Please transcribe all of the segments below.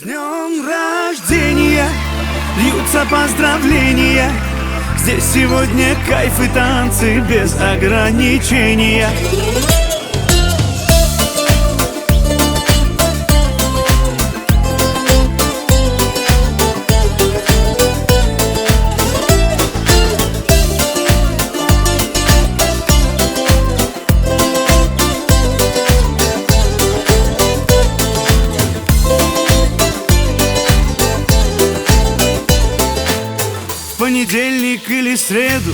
С днем рождения льются поздравления. Здесь сегодня кайф и танцы без ограничения. Понедельник или среду,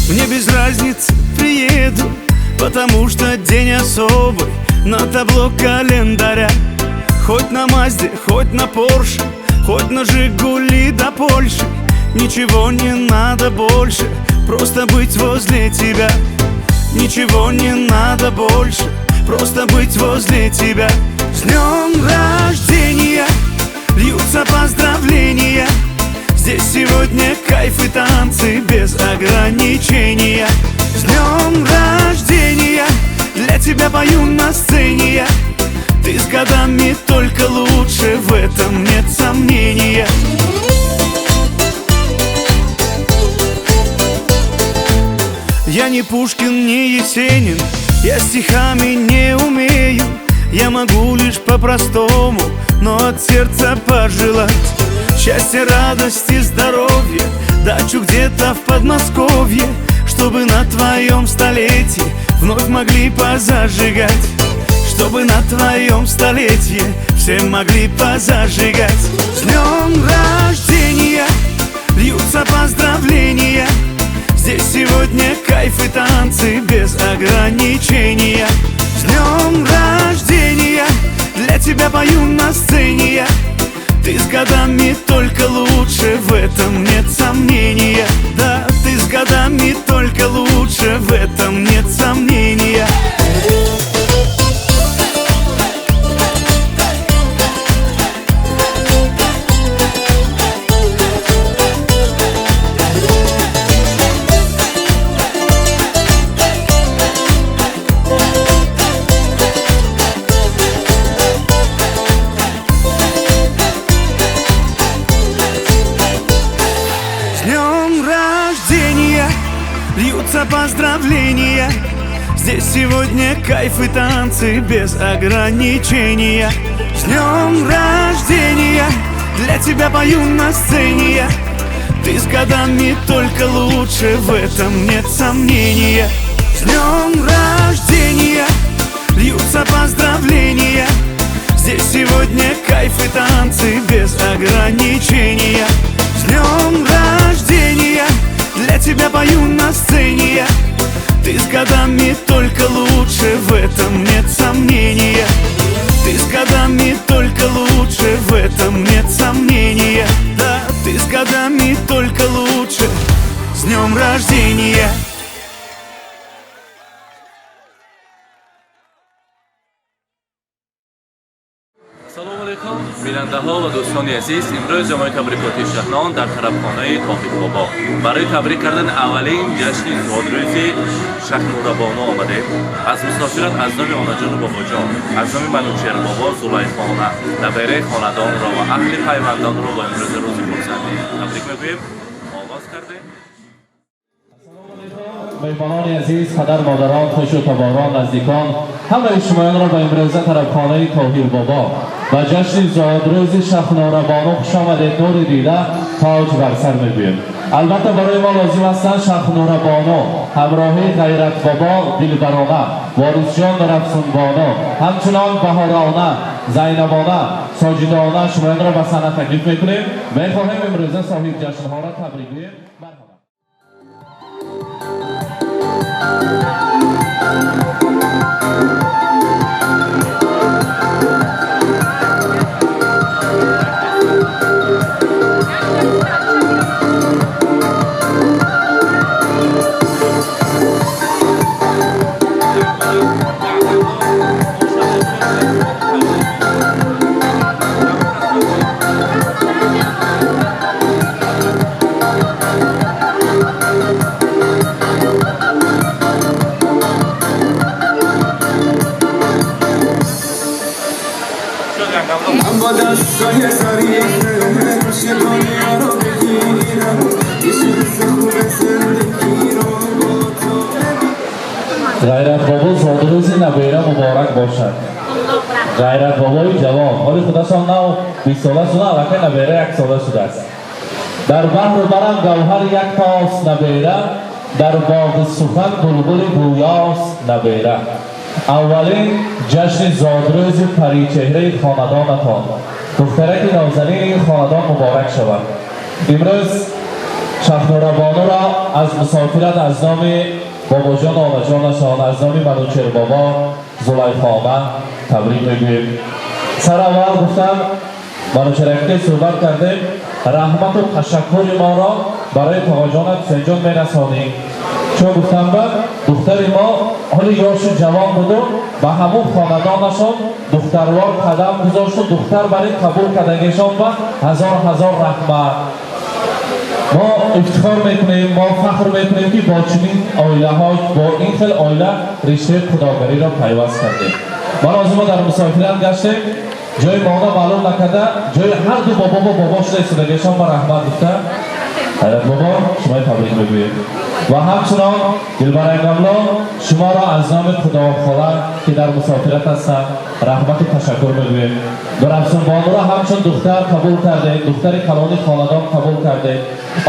мне без разницы, приеду, потому что день особый на табло календаря. Хоть на Мазде, хоть на Порше, хоть на Жигули до Польши, ничего не надо больше, просто быть возле тебя. Ничего не надо больше, просто быть возле тебя. С днем рождения льются поздравления. Здесь сегодня кайф и танцы без ограничения. С днем рождения, для тебя пою на сцене я. Ты с годами только лучше, в этом нет сомнения. Я не Пушкин, не Есенин, я стихами не умею. Я могу лишь по-простому, но от сердца пожелать счастья, радости, здоровья, дачу где-то в Подмосковье, чтобы на твоем столетии вновь могли позажигать. Чтобы на твоем столетии все могли позажигать. С днем рождения льются поздравления. Здесь сегодня кайф и танцы без ограничения. С днем рождения, для тебя пою на сцене я. Ты с годами только лучше, в этом нет сомнения. Да, ты с годами только лучше, в этом нет сомнения. Льются поздравления. Здесь сегодня кайф и танцы без ограничения. С днем рождения, для тебя пою на сцене я. Ты с годами только лучше, в этом нет сомнения. С днем рождения льются поздравления. Здесь сегодня кайф и танцы без ограничения. С днем рождения, для тебя пою на сцене я. Ты с годами только лучше, в этом нет сомнения. Ты с годами только лучше, в этом нет сомнения. Да, ты с годами только лучше. С днем рождения! Салом алейкум, бинандаҳо ва дӯстони азиз. Имрӯз ҷамоаи табрикоти Шаҳнон дар тарабхонаи Тоҳир Бобо барои табрик кардани аввалин ҷашни зодрӯзи Шахнурабону омадем. Аз мусофират аз номи онаҷону бобоҷон, аз номи Манучер бобо, Зулайхона, набераи хонадонро ва аҳли пайвандонро бо имрӯзи рӯзи хурсандӣ табрик мегӯем. Оғоз кардем. Меҳмонони азиз, падар, модарон, хешу таборон, наздикон, ҳамаи шумоёнро ба имрӯза тарабхонаи Тоҳир Бобо ва ҷашни зодрӯзи Шахнорабону хуш омадед, нури дида, тоҷ бар сар мегӯем. Албатта барои мо лозим ҳастанд Шахнорабону, ҳамроҳи Ғайрат бобо, Дилбарона, Ворисҷон, Рафсунбону, ҳамчунон Баҳорона, Зайнабона, Соҷидона. Шумоёнро ба саҳна таклиф мекунем. Мехоҳем имрӯза соҳиб ҷашнҳоро табрик гӯем. Марҳамат. Thank چشای ظریفه میشه دنیا رو بگیرم میشه حس خوب زندگی رو با تو. Ғайрат бобо, зодрӯзи набера муборак бошад. Ғайрат бобои ҷавон ҳоли худашон нав 20 сола шуда, аллакай набера 1 сола шудааст. Дар баҳру барам гавҳар як тос набера, дар боғи сухан булбули гӯёст набера. Аввалин ҷашни зодрӯзи паричеҳраи хонадонатон, духтараки нозанини ин хонадон муборак шавад. Имрӯз Шахнурабонуро аз мусофират аз номи бобоҷону онаҷонашон, аз номи Манучербобо, Зулайхона табрик мегӯем. Сар аввал гуфтам, Манучераке суҳбат кардем, раҳмату ташаккури моро барои тоғоҷонат Ҳусейнҷон мерасонем, чун гуфтам ба духтари мо ҳоли ёшу ҷавон буду ба ҳамун хонадонашон духтарвор қадам гузошту духтар бар ин қабул кардагишон ба ҳазор ҳазор раҳмат. Мо ифтихор мекунем, мо фахр мекунем, ки бо чунин оилаҳо, бо ин хел оила риштаи худогариро пайваст кардем. Ман ҳозир мо дар мусофират гаштем, ҷои моона маълум накарда, ҷои ҳарду бобо бобо шуда истодагишон ба раҳмат гуфта, Ҳайрат бобо, шумои табрик мегӯем ва ҳамчунон Дилбарангамло, шуморо аз номи худохола, ки дар мусофират ҳастанд, раҳмату ташаккур мегӯем. Дурафсунбонуро ҳамчун духтар қабул кардед, духтари калони хонадон қабул кардед,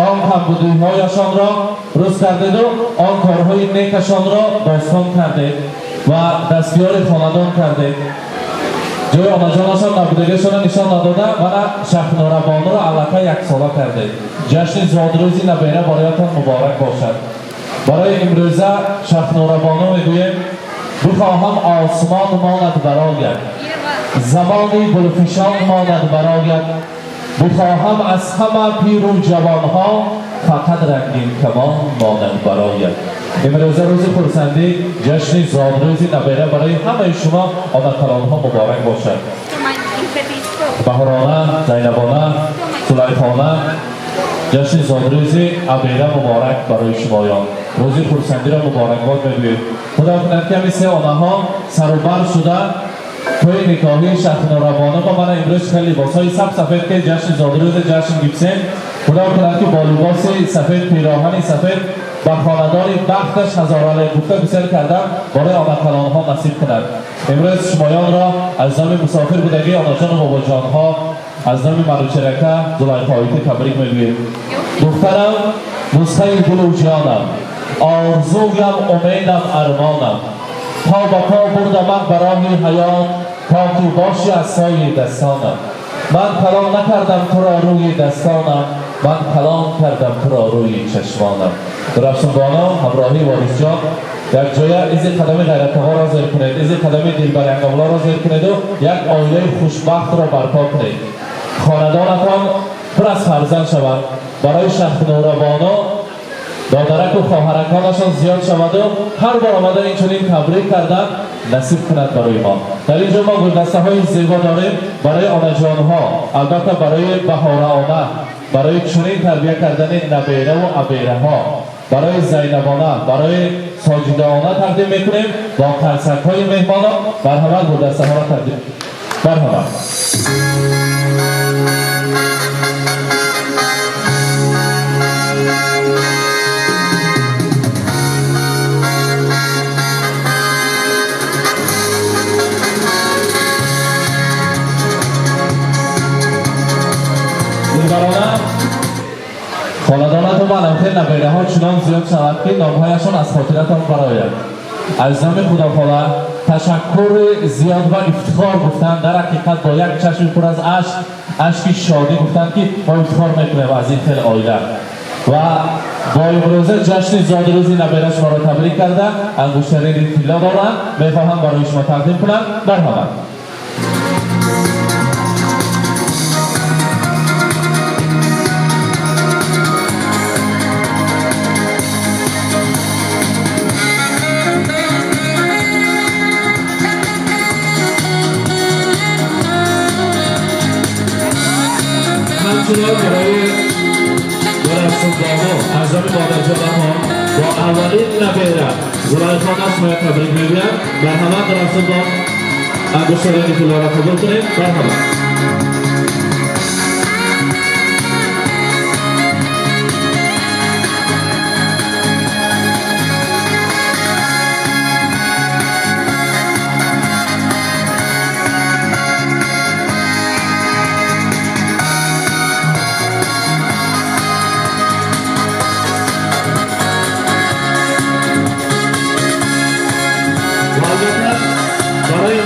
он камбудиҳояшонро рӯз кардеду он корҳои некашонро достон кардед ва дастгиёри хонадон кардед. Ҷои онаҷонашон набудагиашонро нишон надода, вана Шахнорабонуро аллакай 1 сола кардед. Ҷашни зодрӯзи набера бароятон муборак бошад. Барои имрӯза Шахнорабону мегӯем: бихоҳам осмон монад барояд, замони гулфишон монад барояд, бихоҳам аз ҳама пиру ҷавонҳо фақат рангинкамон монад барояд. Имрӯза рӯзи хурсандӣ, ҷашни зодрӯзи набера барои ҳамаи шумо омадкалонҳо муборак бошад. Баҳорона, Зайнабона, Сулайхона, ҷашни зодрӯзи абера муборак барои шумоён. Рӯзи хурсандиро муборакбод мегӯем. Худо кунад, ки ҳамин се онаҳо сарубар шуда тӯи никоҳии Шахнорабону ба мана имрӯз хеле либосҳои саб сафед, ки ҷашни зодрӯзи ҷашн гирифтем, худо кунад, ки бо либоси сафед, пироҳани сафед ба хонадони бахташ ҳазорале гуфта гусел кардан барои омадкалонҳо насиб кунад. Имрӯз шумоёнро аз номи мусофир будагии онаҷону бобоҷонҳо, аз номи Манучерака, Зулайхоити табрик мегӯем. Духтарам, нусхаи гулу ҷонам, орзуям, умедам, армонам, по ба по бурдамат ба роҳи ҳаёт, то ки боши аз сои дастонам. Ман калон накардам туро рӯи дастонам, ман калон кардам туро рӯи чашмонам. Дурафшунбоно, ҳамроҳии Ворисҷон як ҷоя изи қадами ғайратаҳоро зер кунед, изи қадами Дилбарянговлоро зер кунеду як оилаи хушбахтро барпо кунед. Хонадонатон пур аз фарзанд шавад. Барои Шахнурабоно додараку хоҳараконашон зиёд шаваду ҳар бор омада инчунин табрик кардан насиб кунад барои мо. Дар ин ҷо мо гулдастаҳои зебо дорем барои онаҷонҳо, албатта барои Баҳораона, барои чунин тарбия кардани набераву абераҳо, барои Зайнабона, барои Соҷидаона тақдим мекунем бо қарсакҳои меҳмонон. Марҳамат, гулдастаҳоро тақдим, марҳамат. Дилбарона, хонадонатон ба хел набераҳо чунон зиёд шавад, ки номҳояшон аз хотиратон барояд. Аз номи худохола ташаккури зиёд ва ифтихор гуфтан, дар ҳақиқат бо як чашми пур аз ашк, ашки шодӣ гуфтанд, ки мо ифтихор мекунем аз ин хел оила ва бо имрӯза ҷашни зодрӯзи набера шуморо табрик карда, ангуштарини тилло доранд, мехоҳам барои шумо тақдим кунам. Марҳамат. Ҳамчунон барои Дурахшонбоно аз номи модарҷонамон бо аввалин набера Зулайхона шумоя табрик мегӯям. Марҳамат, Дурахшонбон, ангуштарини тиллоро қабул кунед. Марҳамат.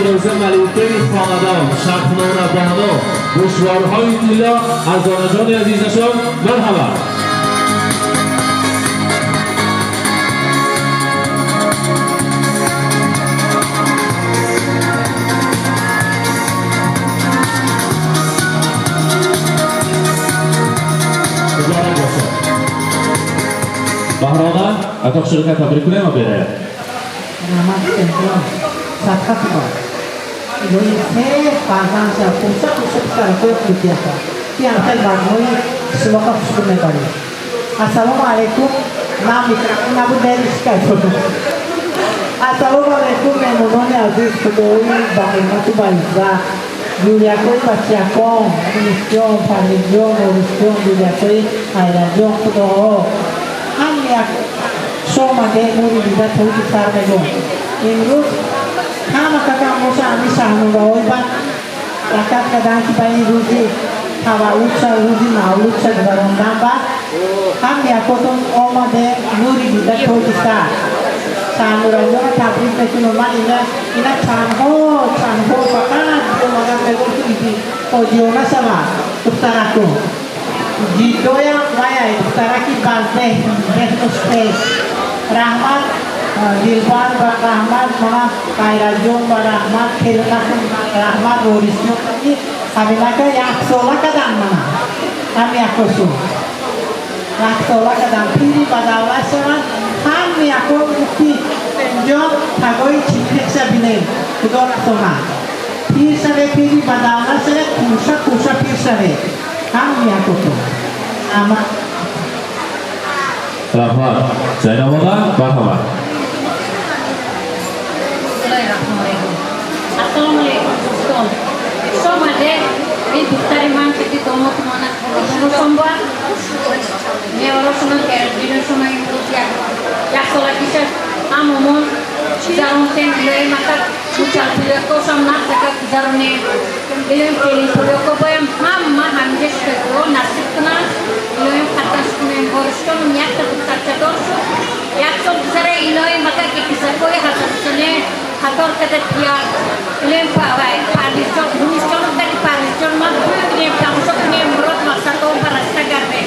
امروزه ملکه خاندان شهناره بانو گوشوارهای طلا از دانجان عزیزشان مرحبا. بهرانه اتاق شرکت تبریک کنیم و بره. صدقه خدا الهی سه فرزند شد خوشه خوشه پسرکای خوبی هستند که همخیل برنامه شما خوش میبرید. السلام علیکم. من میکروفون نبود بریش کردم. السلام علیکم مهمانان عزیز، خدای با قیمت و با عزت، جولیکای بچه‌کان، مونیسیان، پرویزجان، مورسیان، جولیکای حیرتجان، خداها هم یک شامده نوری دیده توی سر میگم. امروز همه کم باشه همه شهنورهای بند رکت کردن که به این روزی تولد شد، روزی مولود شد گذراندن بعد هم یکاتون آمده نوری دیده توی سر شهنورهای رو تبریک میکنم. من اینا چندها فقط اومدن میگم که ایدی فاجعه نشود دخترکون جیدویم وای دخترکی بازده ذهنش خیش رحمت دلبر و رحمت منا غیرتجان و رحمت کلمتون رحمت ورسیون همینکه یک ساله کدن منا هم یکاشون یک ساله کدن پیری به دولت شوند هم یکا گفتی جان تگای چیزی بینیم خدا رسانه پیر شوه پیری به دولت شوه کوشه کوشه پیر شوه هم یکاشون اما رحمت زینب مرحبا. السلام علیکم دوستان. شما این دختر من که دومات مانه شما با میاراشون که شما امروز یک سالگی شد هممون گذراندیم. الهی مکر مچلپولیکاشم نقد گذرانیم. الهی کلینپولیکا بایم همه همیشه شکر نصیب کنن. الهی خطاش کنیم. بارشتانم یک تا دخترچه شد یک سال گذره. الهی مکر که کسکای حسن خطار کرده پیاد الهی پرویزجان مونیسجانم تکی پرویزجان من ببینیم تماشا کنیم مراد مقصد اون برسته گرده.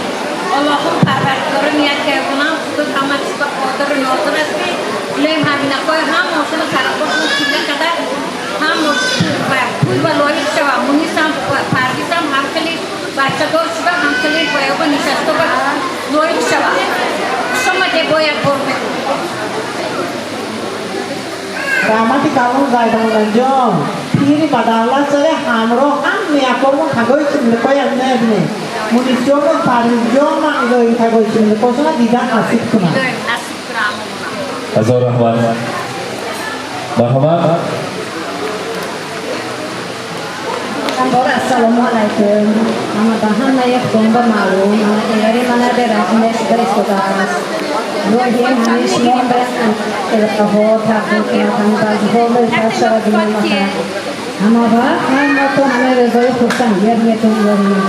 اللهم پروردگارم یک گرگونم خود همه چیز به قادر و ناظر هستی. الهی همینکای هم ماشین سرخوشون چیله کرده هم پول و لایق شوه. مونیسم پرویزم هم خیلی بچه دار شده هم خیلی باید نشسته و لایق شوه. شما ده باید بر بگو. رحمت کلام زیدان جان پیری به دولت شده همراه هم یکامون تگای چیملکای هم نبینه مونیسیان و پرویزجان من الهی تگای چیملکاشون دیدن نصیب کنم. هزار رحمت. مرحبا. السلام علیکم. اما به همه یک بمب معلوم اما دیگری من به رحمش برسوده است. روحی همه شما به ها تقدیم کنم بعضیها مرتب شود اما وقت هم تو همه رضای خرسند یادتون داریم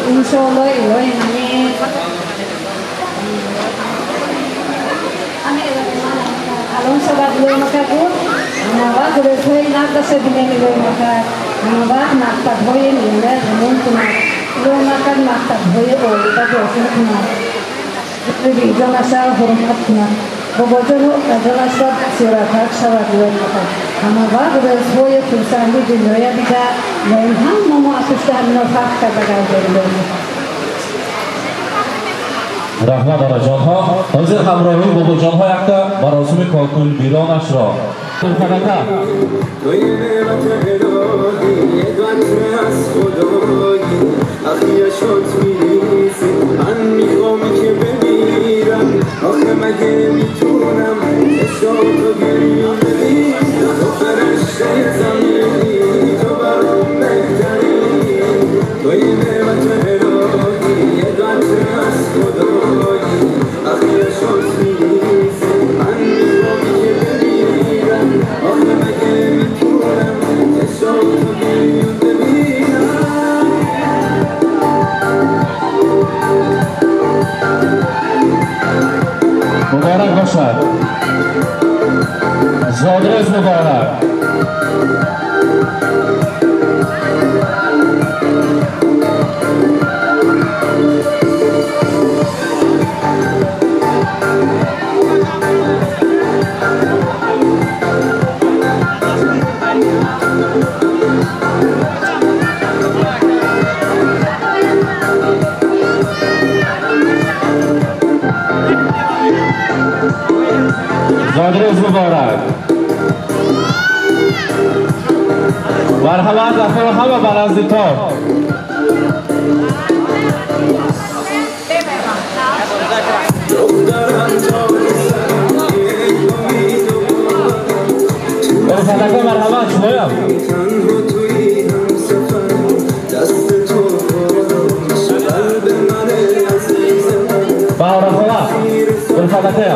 انشاءالله. الهی همه الان شود الهی مکر بود اما وقت روزهای نقدش بینیم الهی مکر اما وقت مکتبهای میونه زمان کند الهی مکر مکتبهای عالی داخل کند بیجانش حرمت کند باباجان و اجانش را سیرتک شود الهی مکر اما وقت روزهای خرسندی دنیای دیده و این هم ما از پشت همینا فرق کرده گردیم الهی مکر. رحمت آراجانها حاضر همراهی باباجانها якта مراسم کاکل بیرانش را تو یه نعمت الهی یه قطره از خدایی اخیشات میریزه من میخوام که بمیرم آخه مگه میتونم چشاتو گریون ببینم تو فرشته زمینی تو برام بهترینی تو یه نعمت الهی یه قطره از خدایی اخیشات میریزه من میخوام که بمیرم آخه مگه میتونم چشاتو گریون ببینم. مبارک باشد. زادروز مبارک. زادروز مبارک. مرحبا داخل همه بنزد تا مرحبا شمایم. بهاره خاله الفتکه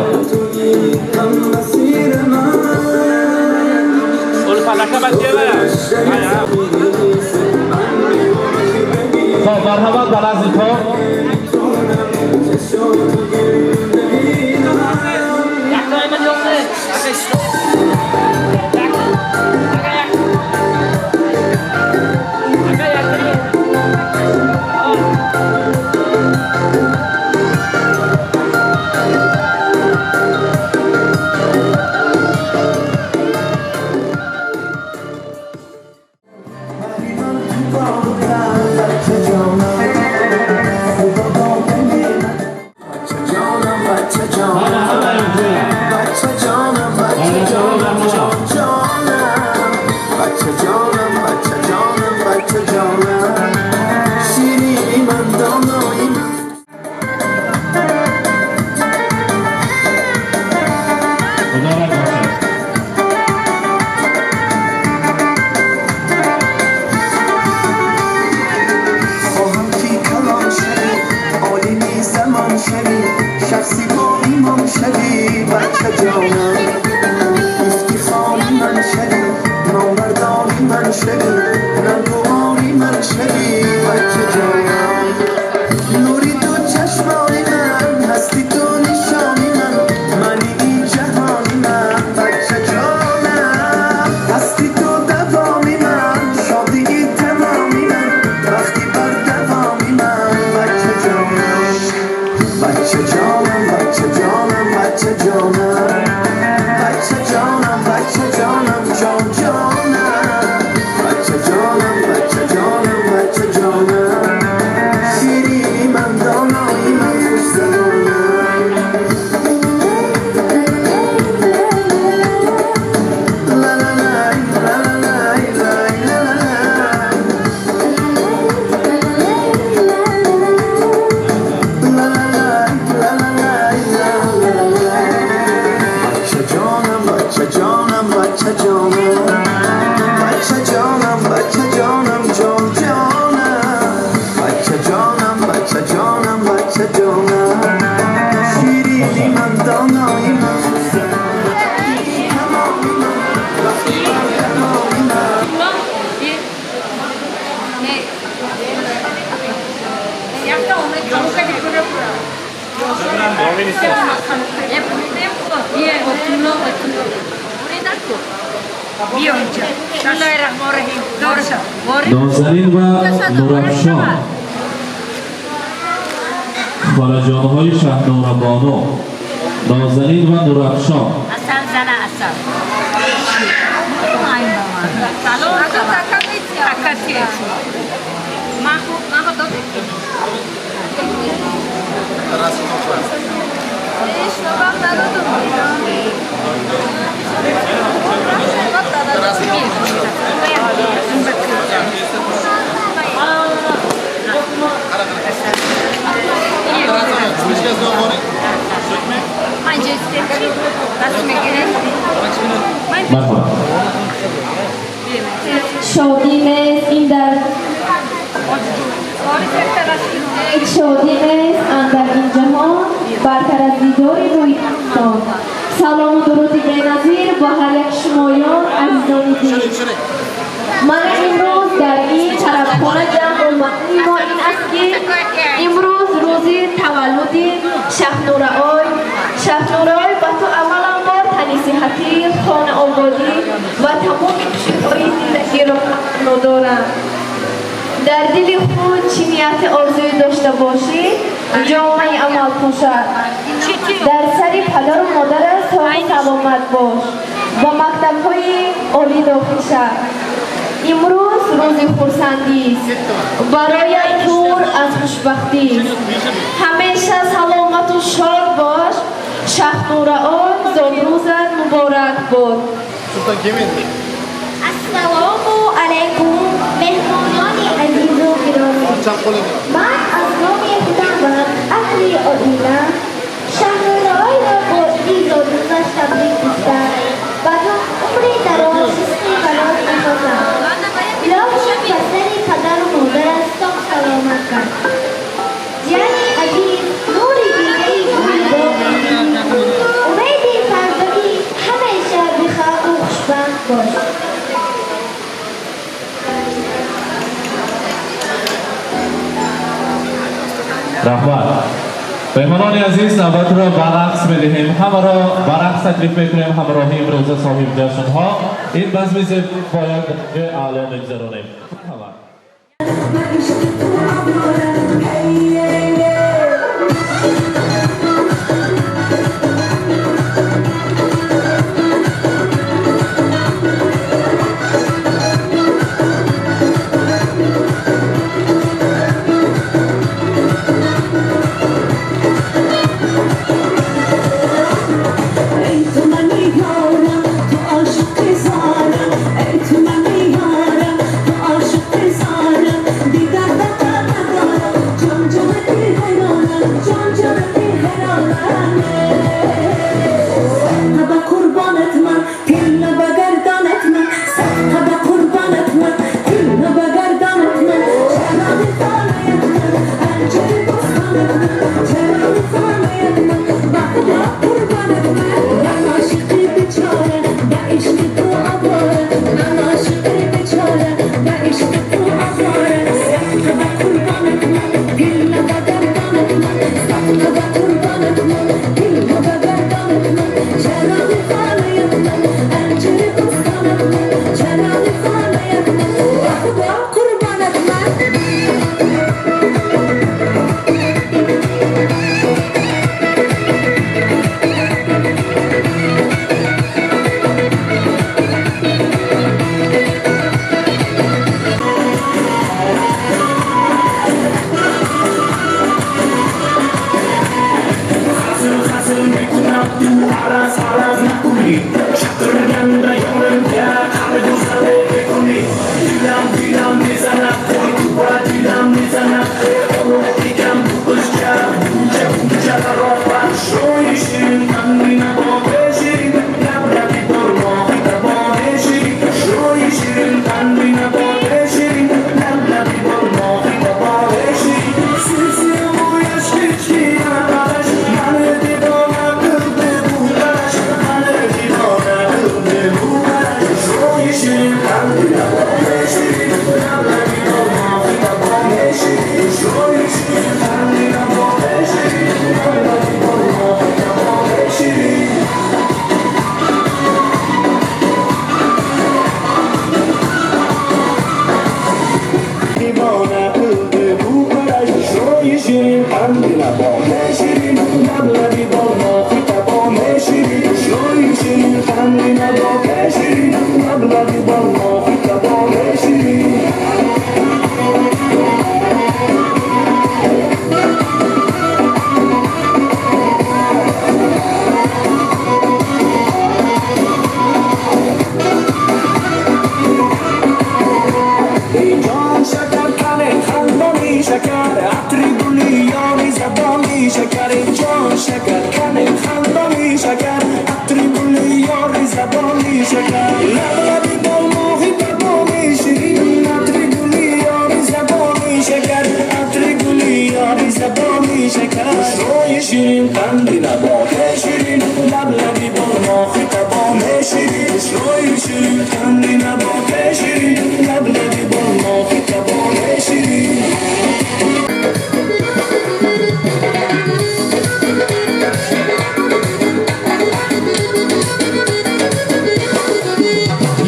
خب مرحبا بنزد تا نازنین و نورافشان خاله جانهای شهناره بانو، نازنین و نورافشان. شادی نیست این در شادی نیست اندر این جهان برتر از دیدار روی دوستان. سلام و درود بی‌نظیر با هر یک شمایان عزیزان دل. من امروز در این طرفخانه جمع آمدن ما این است که امروز روز تولد شهنوره آی. شهنوره آی با تو اولا بار تنی صحتی، خانه آبادی و تمام дорам. Дар дили худ чӣ нияти орзуе дошта бошӣ, ҷомаи амал пӯшад. Дар сари падару модарат соҳу саломат бош, ба мактабҳои олӣ дохил шав. Имрӯз рӯзи хурсандист, бароят пур аз хушбахтист. Ҳамеша саломату шод бош, Шахнураон, зодрӯзат муборак бод. Ассалому алайкум, меҳмонони азизу гиромӣ. Ман аз номи худам ва аҳли оила Шаҳнурооиро бо иди зодрӯзаш табрик гуфта, ба умри дароз, ризқи ҳалол мехоҳам. Илоҳӣ ба сари падару модараш соғ саломат кард. Ҷияни азиз, нури дидаи гули боғи умеди фардоӣ, ҳамеша бихаву хушбахт бош. Раҳмат. Меҳмонони азиз, навбатро ба рақс медиҳем. Ҳамаро ба рақс таклиф мекунем ҳамроҳи имрӯза соҳиби ҷашнҳо. Ин базми зебо як ҷои аъло мегузаронем. Ҳама.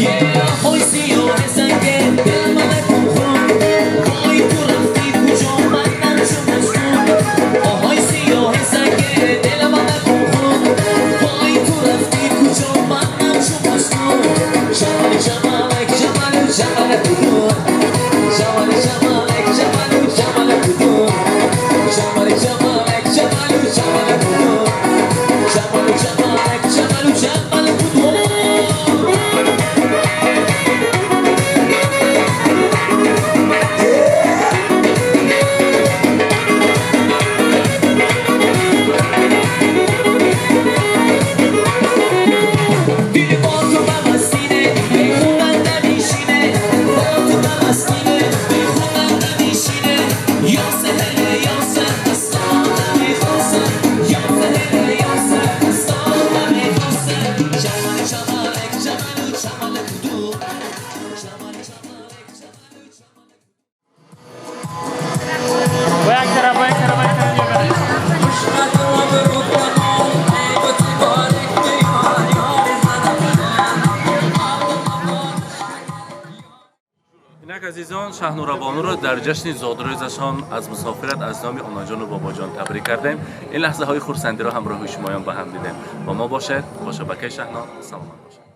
Yeah, hoy sí, yo me saqué. Азизон, Шаҳнурабонуро дар ҷашни зодрӯзашон аз мусофират аз номи онаҷону бобоҷон табрик кардем. Ин лаҳзаҳои хурсандиро ҳамроҳи шумоён ба ҳам дидем. Бо мо бошед, бо шабакаи Шаҳнон. Саломат бошед.